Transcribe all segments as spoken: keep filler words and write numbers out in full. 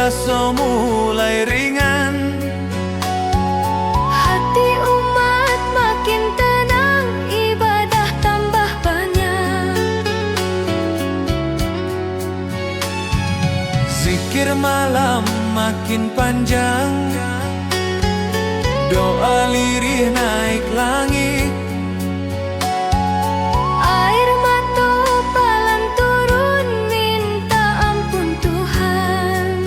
Raso mulai ringan. Hati umat makin tenang, ibadah tambah banyak. Zikir malam makin panjang, doa lirih naik langik. Air mato palan turun, minta ampun Tuhan.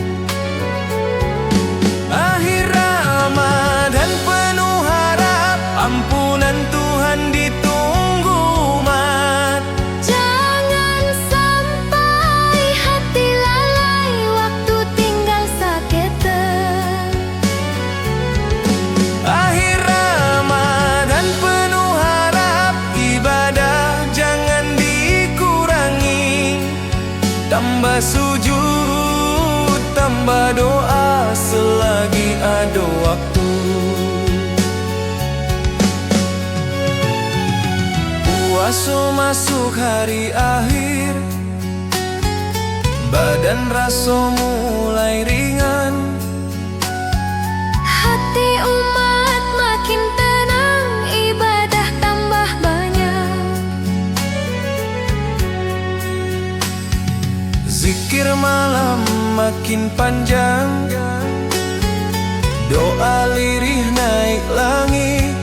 Akhir Ramadan penuh harap, ampunan Tuhan ditunggu umat. Jangan sampai hati lalai, waktu tinggal saketek. Akhir Ramadan penuh harap, ibadah jangan dikurangi. Tambah sujud, tambah doa selagi ado waktu. Puaso masuk hari akhir, badan raso mulai ringan. Hati umat makin tenang, ibadah tambah banyak. Zikir malam makin panjang, doa lirih naik langik.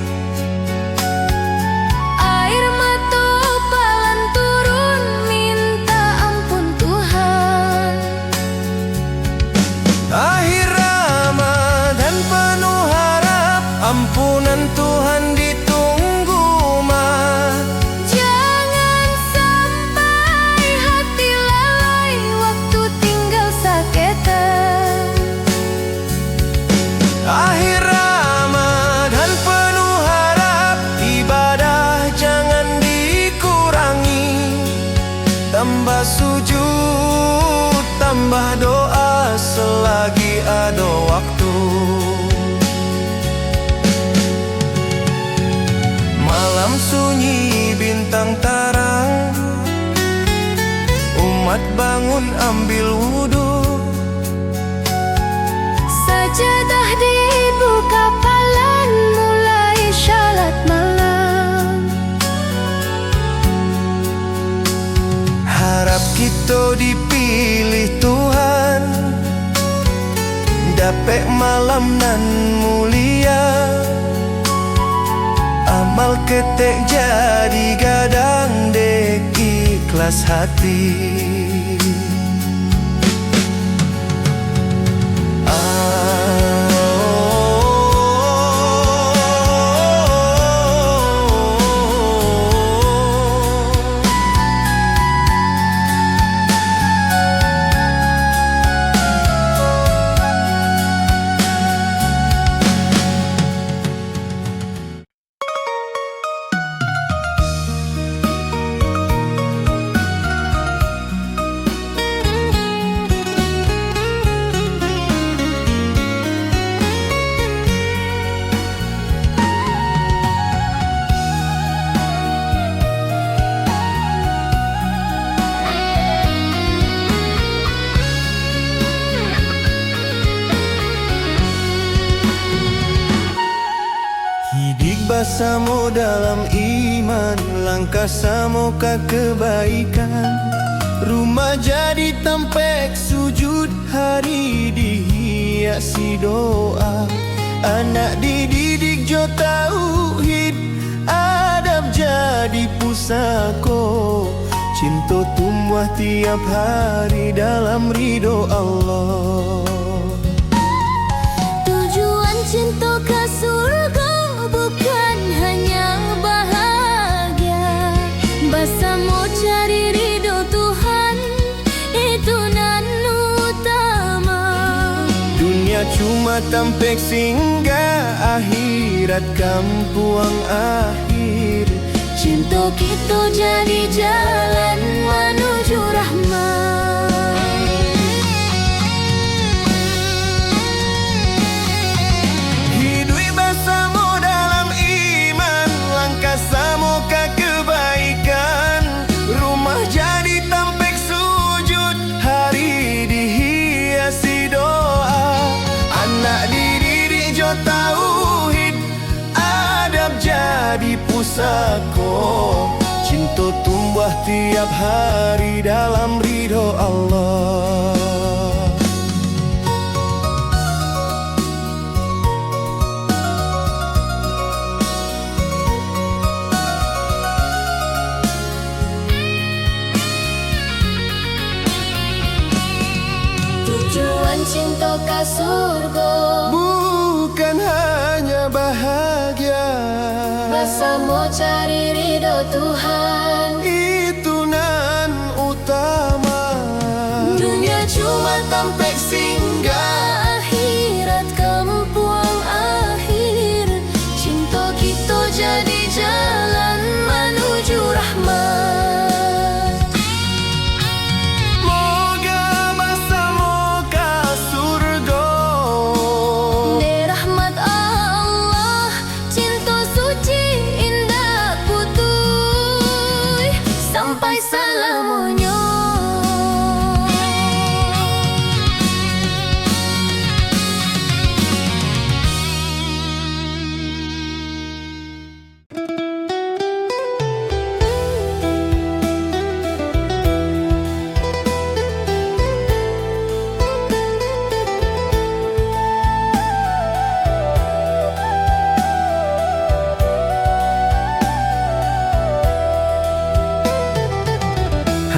Air mato palan turun, minta ampun Tuhan. Akhir Ramadan penuh harap, ampunan Tuhan ditunggu umat. Jangan sampai hati lalai, waktu tinggal saketek. Akhir Ramadan penuh harap, ibadah jangan dikurangi. Tambah sujud, tambah doa selagi ado waktu. Malam sunyi bintang tarang, umat bangun ambil wudu. Sajadah dibuka palan, mulai salat malam. Harap kito dipilih Tuhan, dapek malam nan mulia. Amal ketek jadi gadang dek ikhlas hati. Hiduik basamo dalam iman, langkah samo ka kebaikan. Rumah jadi tampek sujud, hari dihiasi doa. Anak dididik jo tauhid, adab jadi pusako. Cinto tumbuah tiap hari dalam ridho Allah. Tujuan cinto ka surga bukan hanya bahagia, basamo cari ridho Tuhan, itu nan utama. Dunia cuma tampek singgah, akhirat kampuang akhir. Cinto kito jadi jalan manuju rahmat. Hiduik basamo dalam iman, langkah samo ka kebaikan. Rumah jadi tampek sujud, hari dihiasi doa. Tauhid, adab jadi pusako, cinto tumbuah tiap hari dalam ridho Allah. Tujuan cinto ka surgo, bukan hanya bahagia, basamo cari ridho Tuhan, itu nan utama. Dunia cuma tampek singgah, akhirat kampuang akhir. Cinto kito jadi jalan manuju rahmat. Moga basamo ka surgo. Dek rahmat Allah, cinto suci indak putuih sampai salamonyo.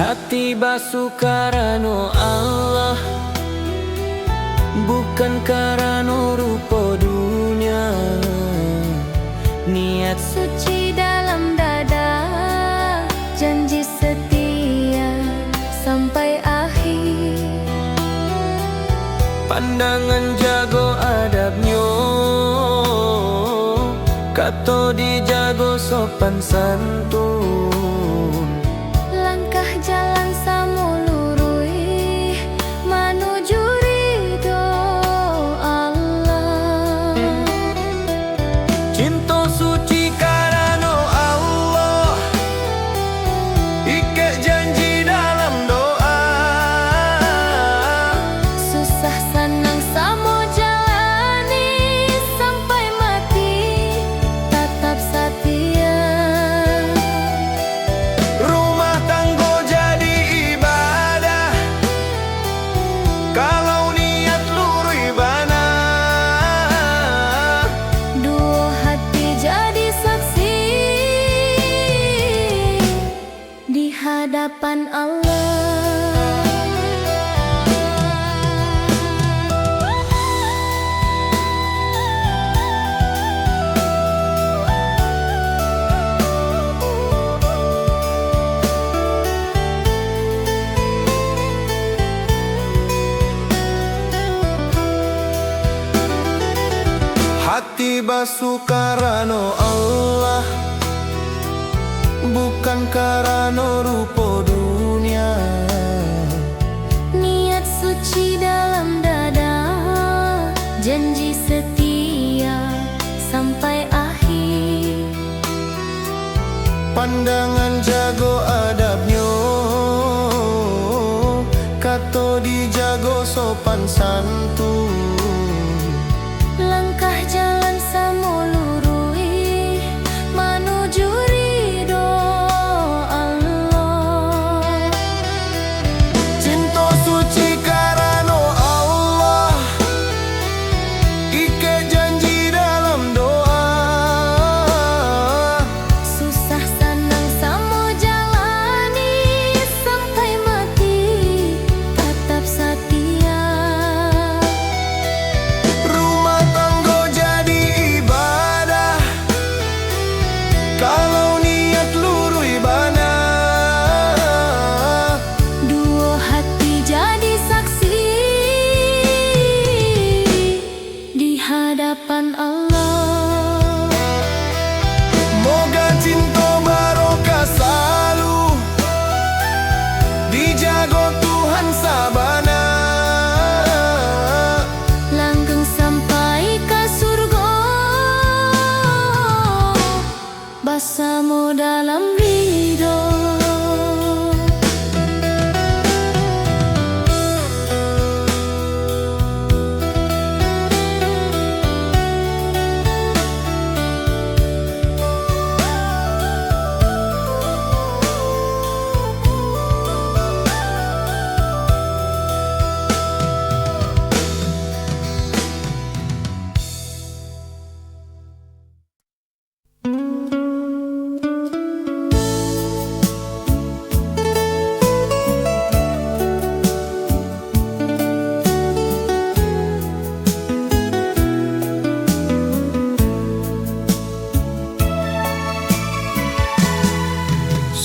Hati basuh karano Allah, bukan karano rupo dunia. Niat suci dalam dada, janji setia sampai akhir. Pandangan jago adabnyo, kato dijago sopan santun. Langkah jalan samo luruih manuju ridho Allah. Cinto suci karano Allah, ikek janji dalam doa. Susah sanang samo jalani, sampai mati tatap satia. Rumah tanggo jadi ibadah, kalau niat luruih bana. Duo hati jadi saksi di hadapan Allah. Hati basuh karano Allah, bukan karano rupo dunia. Niat suci dalam dada, janji setia sampai akhir. Pandangan jago adabnyo, kato dijago sopan santun. Langkah jalan samo luruih manuju ridho Allah. Cinto suci karano Allah, ikek janji dalam doa. Susah sanang samo jalani, sampai mati tatap satia.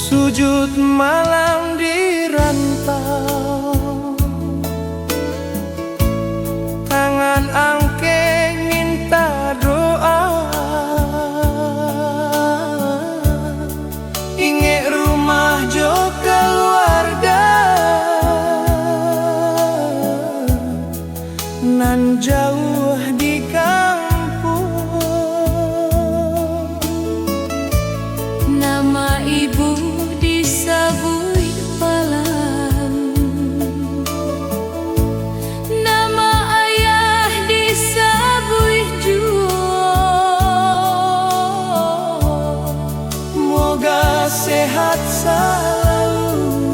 Sujud malam di rantau, tangan angkek minta doa. Ingek rumah jo kaluarga nan jauah di kampuang. Nama ibu disabuik palang, nama ayah disabuik juo. Moga sehat salalu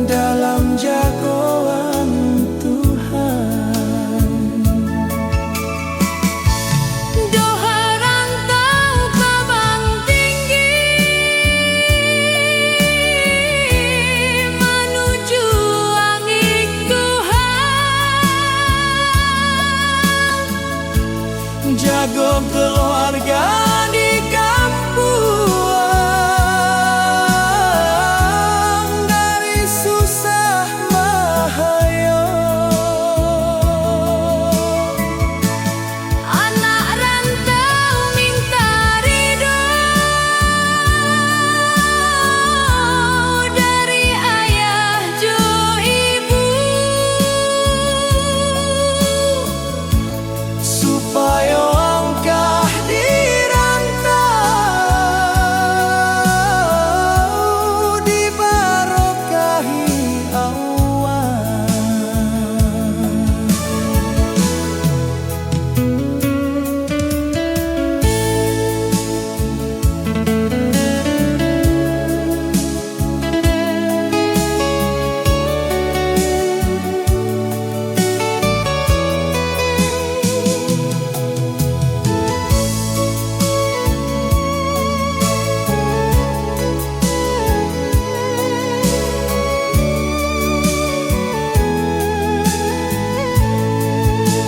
dalam jagoan Tuhan. Doh rantau kabang tinggi manuju angik Tuhan. Jago kaluarga di kampuang dari susah bahayo. Anak rantau minta ridho dari ayah jo ibu. Supayo angkah di rantau dibarokahi Allah.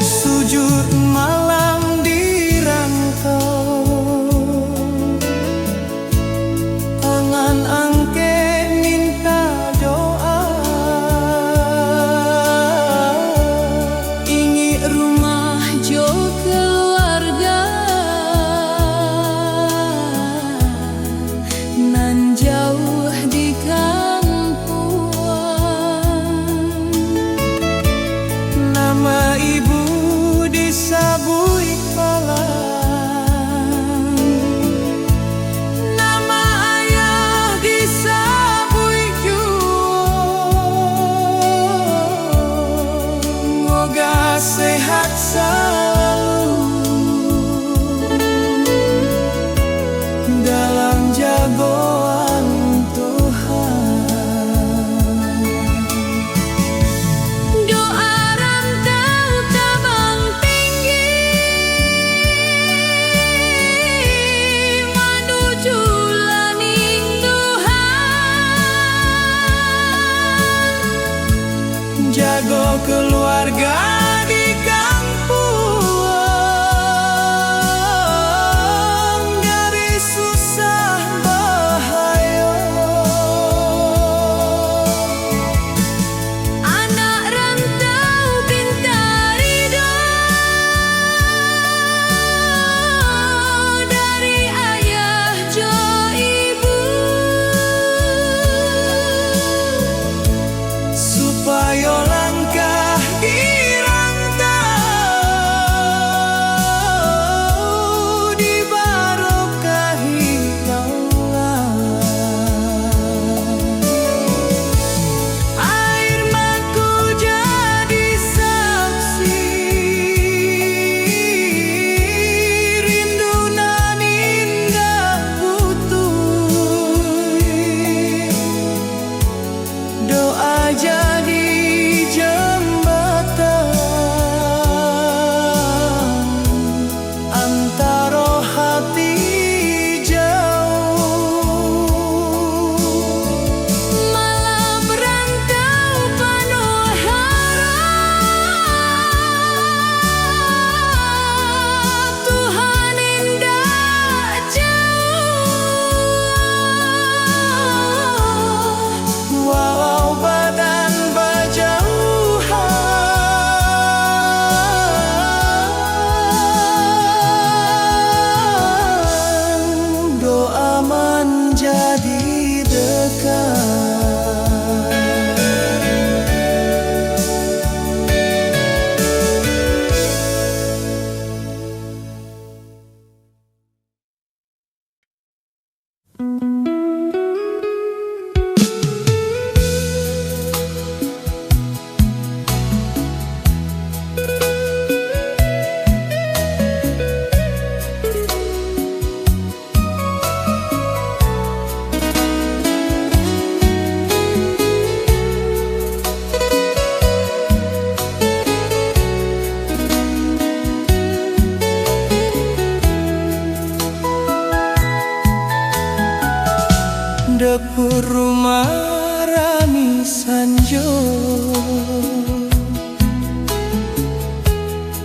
Sujud malam di rantau, tangan angkek minta doa. Ingik rumah jo kaluarga nan jauah di kampuang. Nama ibu disa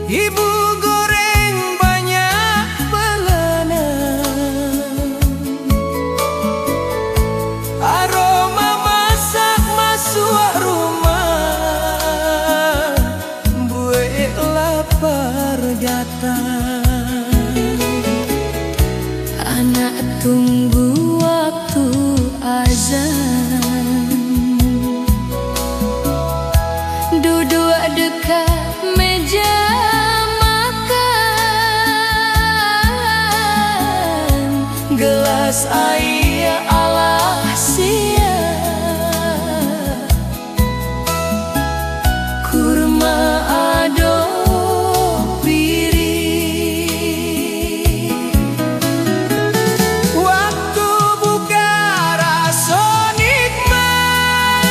Ibu goreng banyak balanan, aroma masak masuak rumah, buek lapar datang. Anak tunggu waktu azan, duduak dekat meja makan, gelas aia alah siap. Kurma ado piring. Waktu buka raso nikmat.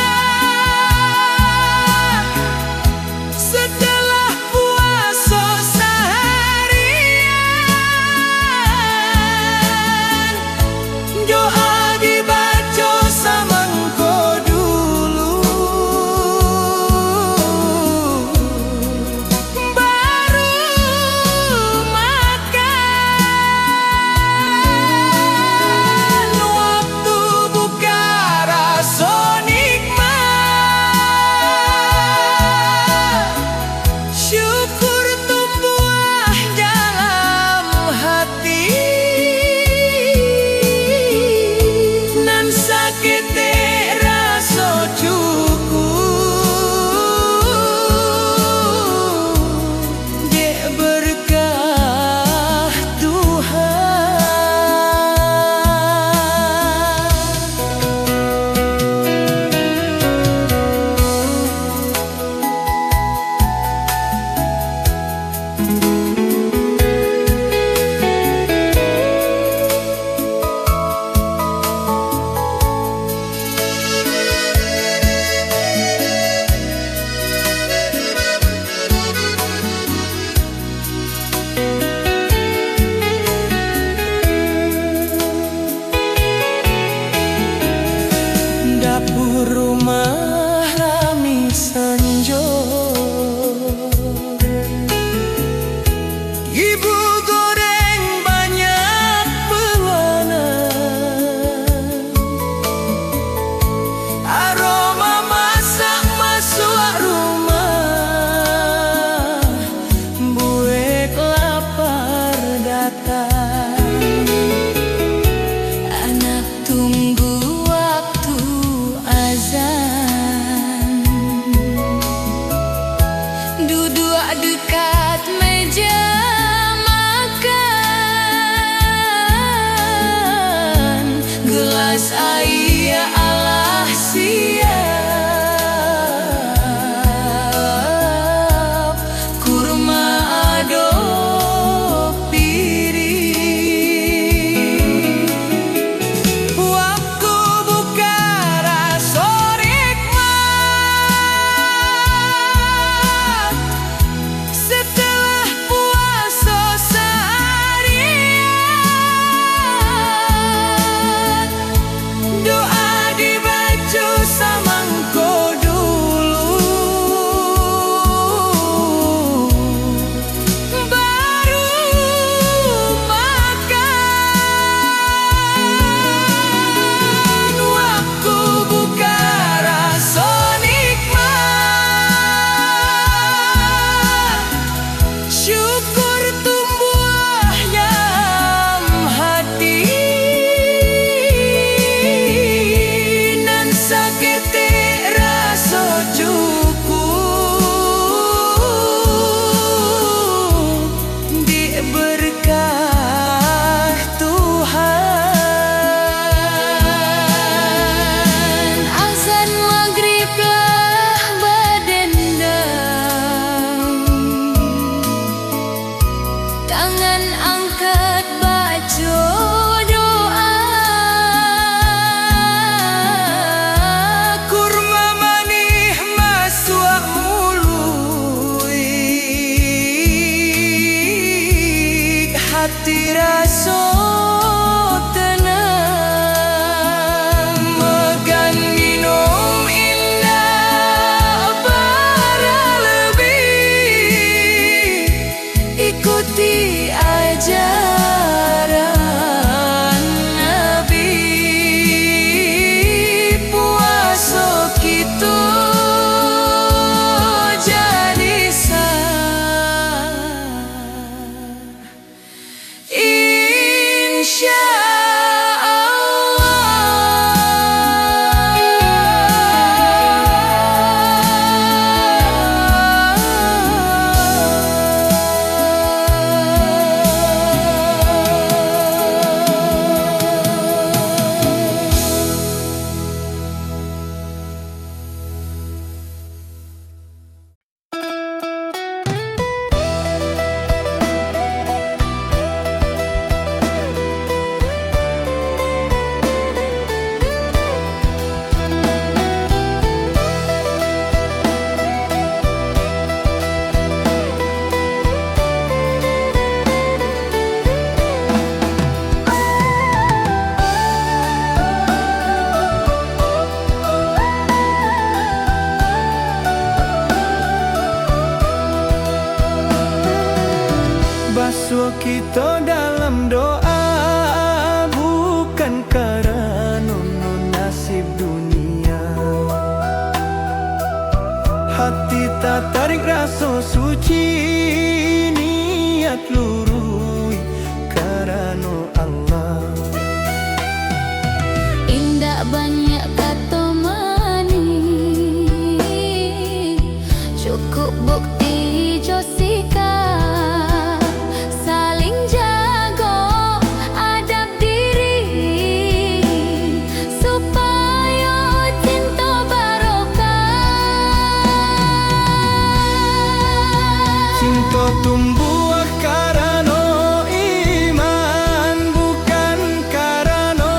Setelah puaso saharian, doa dibaco samangko dulu, baru makan. Waktu buka raso nikmat. Syukur tumbuah dalam hati, nan saketek raso cukup, dek berkah Tuhan. Dapur rumah rami sanjo, ibu goreng banyak balanan, aroma masak masuak rumah, buek lapar datang. Anak tunggu waktu azan, duduak dekat meja makan, gelas aia alah siap, kurma ado piring. Waktu buka raso nikmat. Setelah puaso saharian, doa dibaco samangko dulu, baru makan. Waktu buka raso nikmat. Syukur tumbuah dalam hati, nan saketek raso cukup, dek berkah Tuhan. Azan magrib lah badendang, tangan angkat baco doa. Kurma manih masuak muluik, hati raso tenang. Makan minum indak baralebih, Insya Allah. Basuo kito dalam doa, bukan karano nasib dunia. Hati tatarik raso suci, niat luruih karano Allah. Indak banyak kato manih, cukup bukti jo sikap. Saling jago adab diri, supayo cinto barokah. Cinto tumbuah karano iman, bukan karano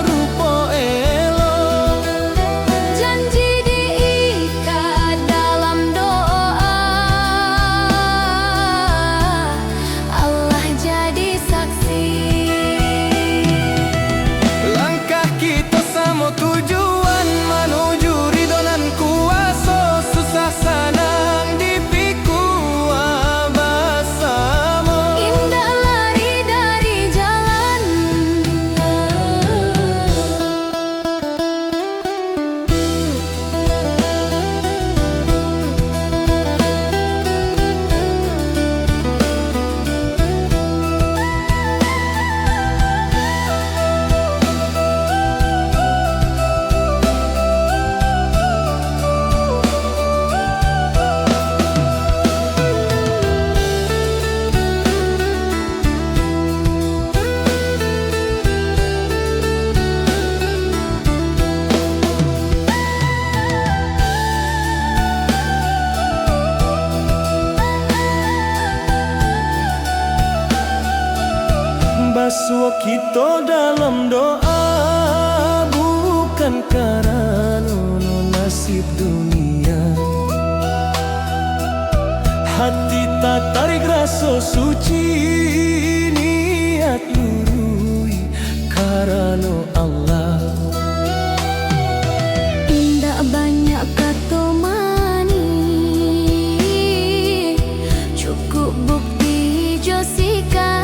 rupo elok. Janji diikat dalam doa, Allah jadi saksi. Langkah kito samo tujuan, manuju ridho nan kuaso, susah sanang dipikua basamo. Indak lari dari jalan. Basuo kito dalam doa, bukan karano nasib dunia. Hati tatarik raso suci, niat luruih karano Allah. Indak banyak kato manih, cukup bukti jo sikap.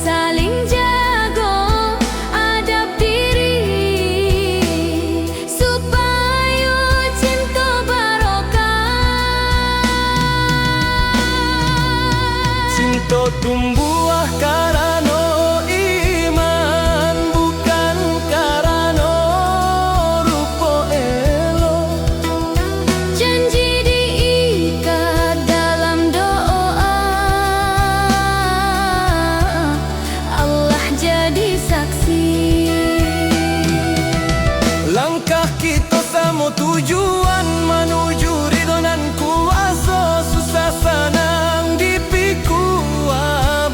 Saling jago adab diri, supayo cinto barokah. Cinto tumbuah karano iman, bukan karano rupo elok. Janji diikat dalam doa, Allah jadi saksi. Langkah kito samo tujuan, manuju ridho nan kuaso, susah sanang dipikua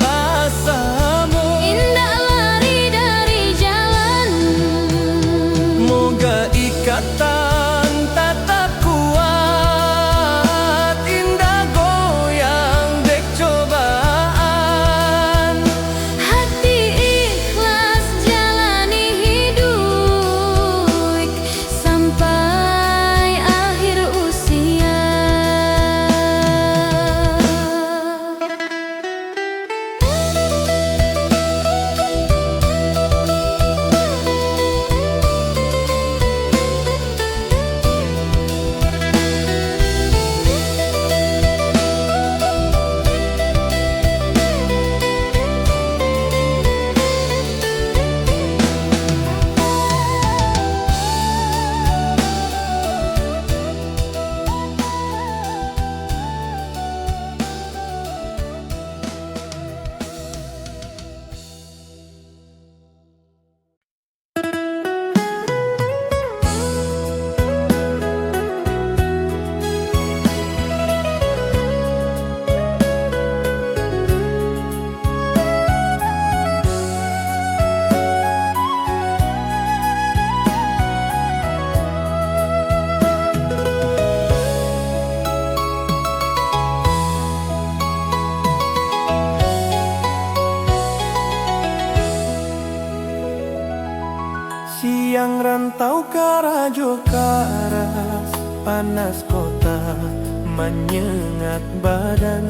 Tau karajo karas, panas kota, manyengat badan.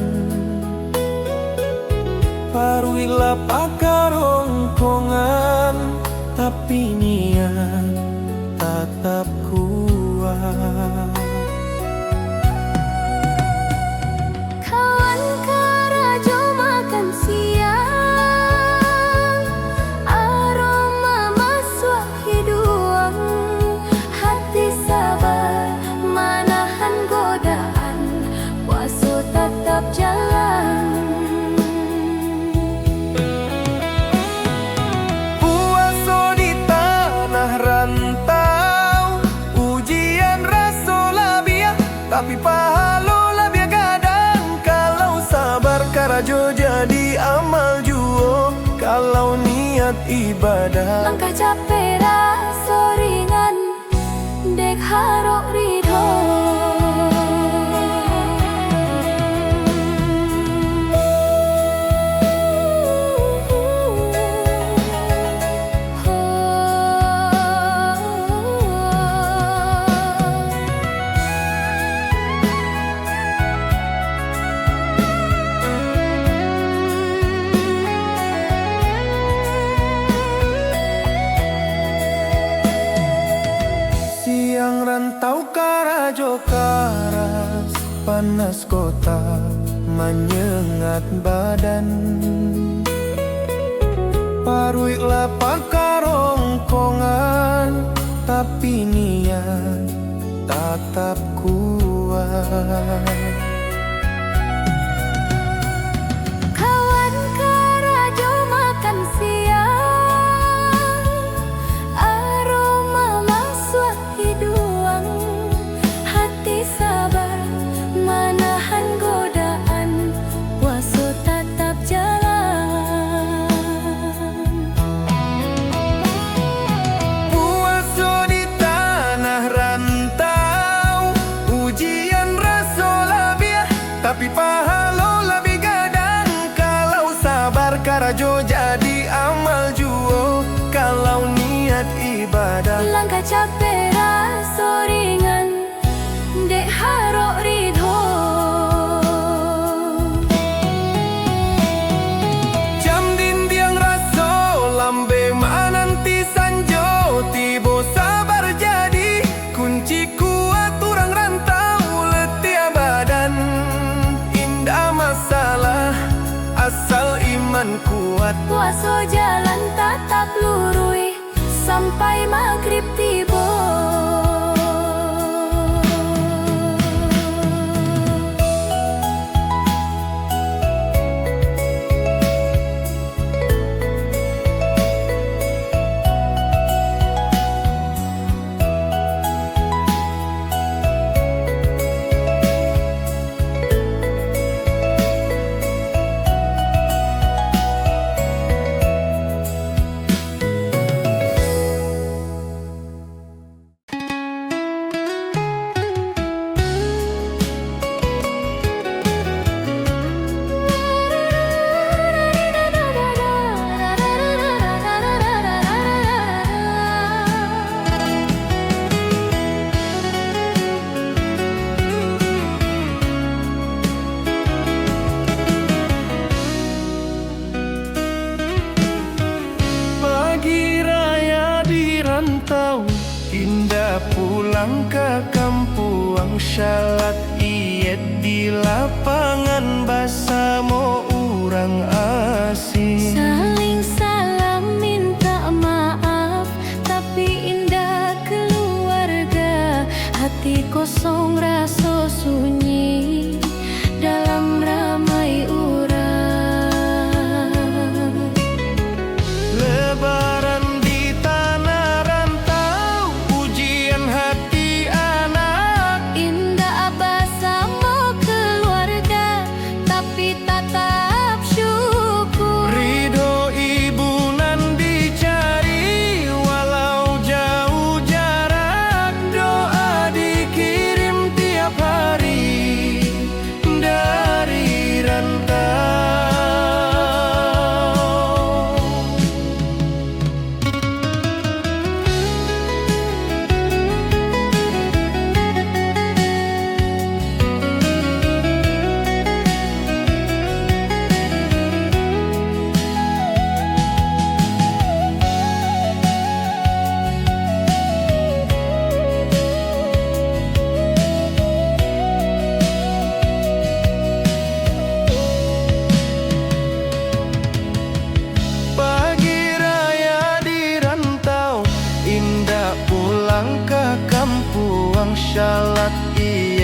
Paruik lapah karongkongan, tapi niat tatap kuat. Kawan karajo makan siang, aroma masuak hiduang, hati sabar manahan godaan, puaso tatap jalan. Puaso di tanah rantau, ujian raso labiah, tapi pahalo labiah gadang. Kalau sabar karajo jadi amal juo, kalau niat ibadah, langkah capek raso ringan, dek harok ridho. Siang rantau karajo karas, panas kota manyengat badan. Paruik lapah karongkongan, tapi niat tatap kuat. Kawan karajo makan siang, aroma masuak hiduang, hati sabar manahan godaan, puaso tatap jalan. Puaso di tanah rantau, ujian raso labiah, tapi pahalo labiah gadang. Kalau sabar karajo jadi amal juo, kalau niat ibadah, langkah capek raso ringan, dek harok ridho. Jam dindiang raso lambeh mananti sanjo tibo, sabar jadi kunci kuat urang rantau. Letiah badan indak masalah, asal iman kuat. Puaso jalan tatap luruih, sampai magrib tibo.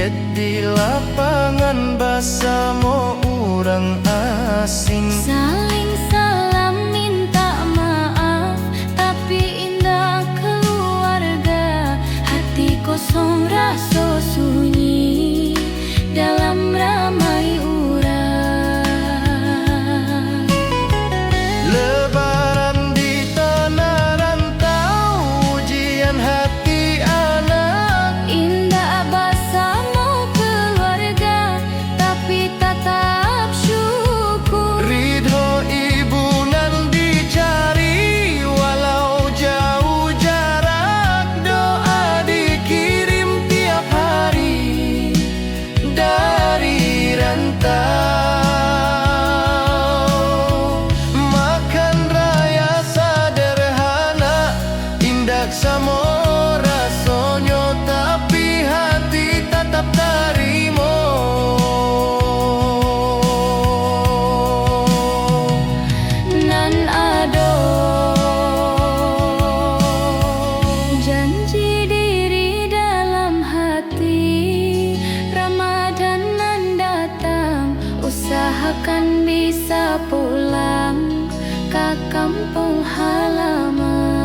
Di lapangan basamo urang asing. Saling salam minta maaf, tapi indak keluarga. Hati kosong raso sunyi dalam ramai urang. Lebaran di tanah rantau, ujian hati anak. Indak basamo keluarga, tapi tatap syukur. Ridho ibu nan dicari, walau jauh jarak, doa dikirim tiap hari dari rantau. Makan raya sadarhana, indak samo rasonyo, tapi hati tatap tarimo. Nan ado janji diri dalam hati, Ramadan nan datang, usahakan bisa pulang ka kampung halaman.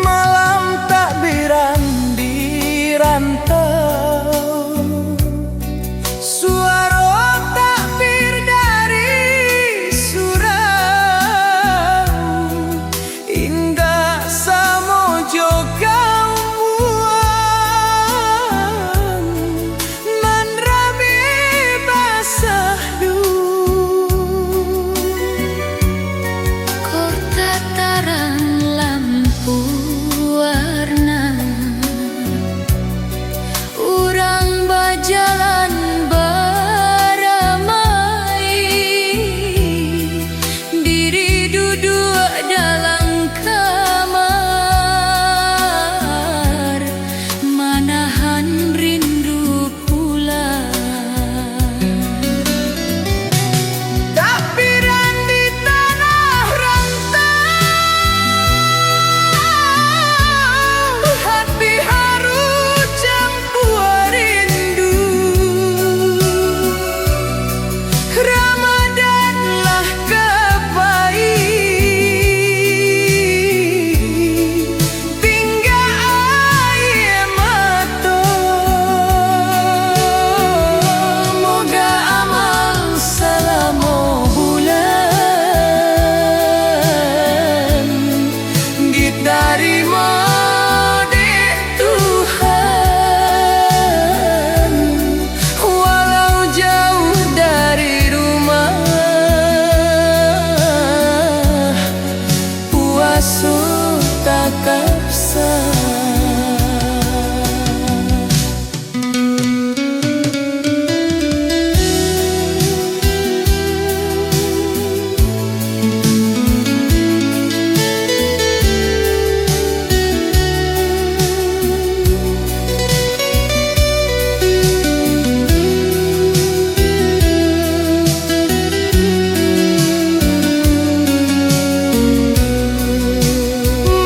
Malam takbiran di rantau, suaro takbir dari surau, indak samo jo kawan nan rami basahdu. Kota tarang lampu warna, urang bajalan baramai, diri duduak dalam kamar, manahan rindu pulang. Takbiran di tanah rantau, hati haru campua rindu. Ramadan lah ka pai, tingga aia mato. Moga amal salamo bulan ditarimo dek Tuhan, walau jauah dari rumah, puaso takapsa.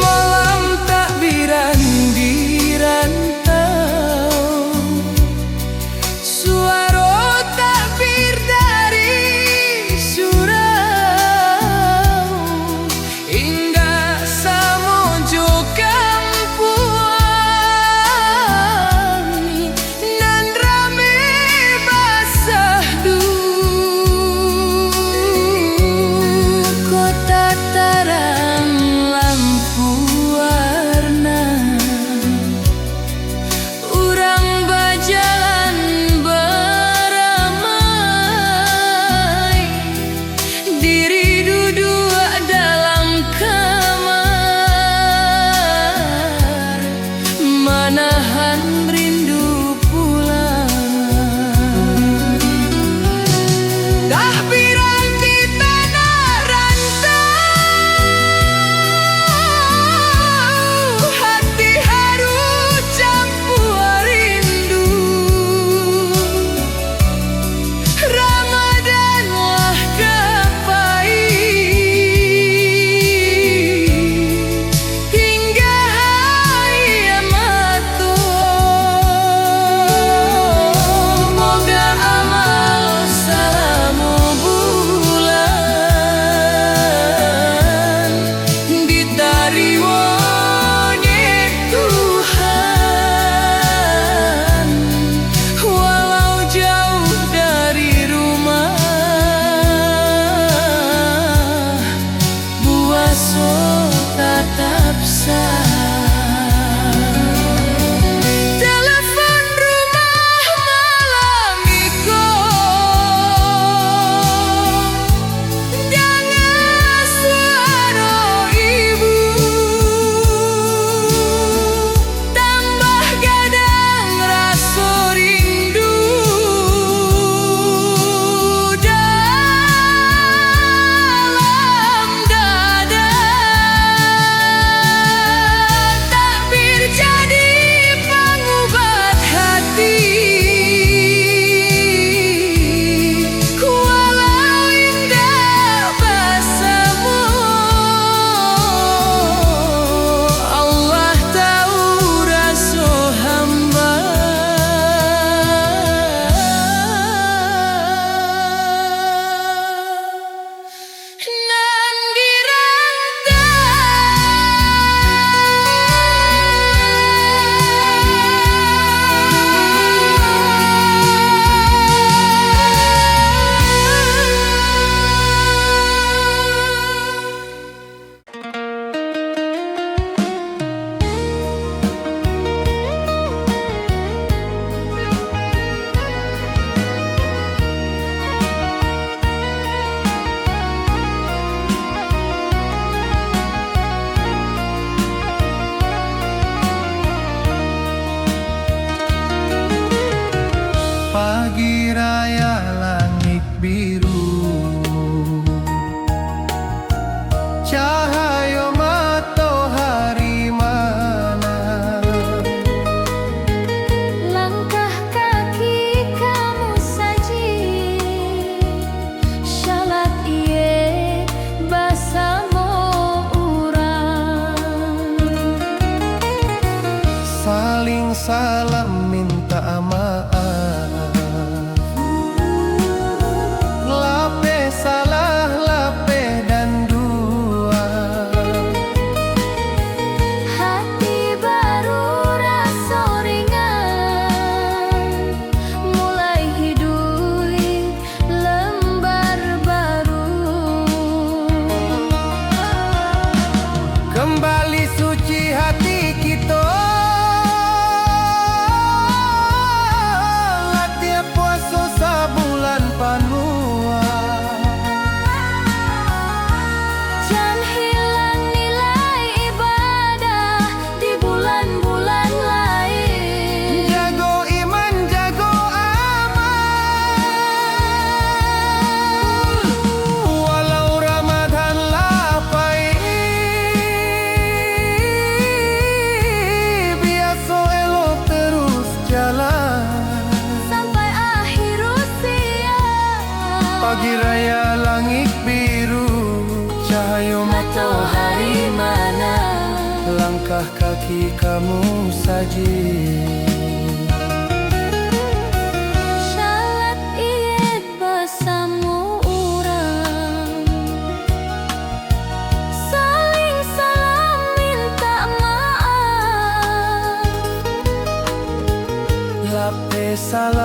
Malam takbiran Raso tatap sa. Telepon rumah malam iko, danga suaro ibu. Tambah gadang raso rindu dalam dada. Takbir jadi pangubat hati, walau indak basamo. Allah tahu raso hamba nan dirantau. Pagi raya langik biru, cahayo matohari mana. Langkah kaki ka musajik, salat Id basamo urang. Saling salam minta maaf, lapeh salah, lapeh dandua. Hati baru raso ringan, mulai hiduik lembar baru. Kembali suci hati kito, latiah puaso sabulan panuah. Jan hilang nilai ibadah di bulan-bulan lain. Jago iman, jago amal. Walau Ramadan lah pai, biaso elok terus jalan. Sampai akhir usia. Pagi raya langik biru, cahayo matohari mana, langkah kaki ka musajik. Salat Id basamo urang, saling salam minta maaf. Lapeh salah,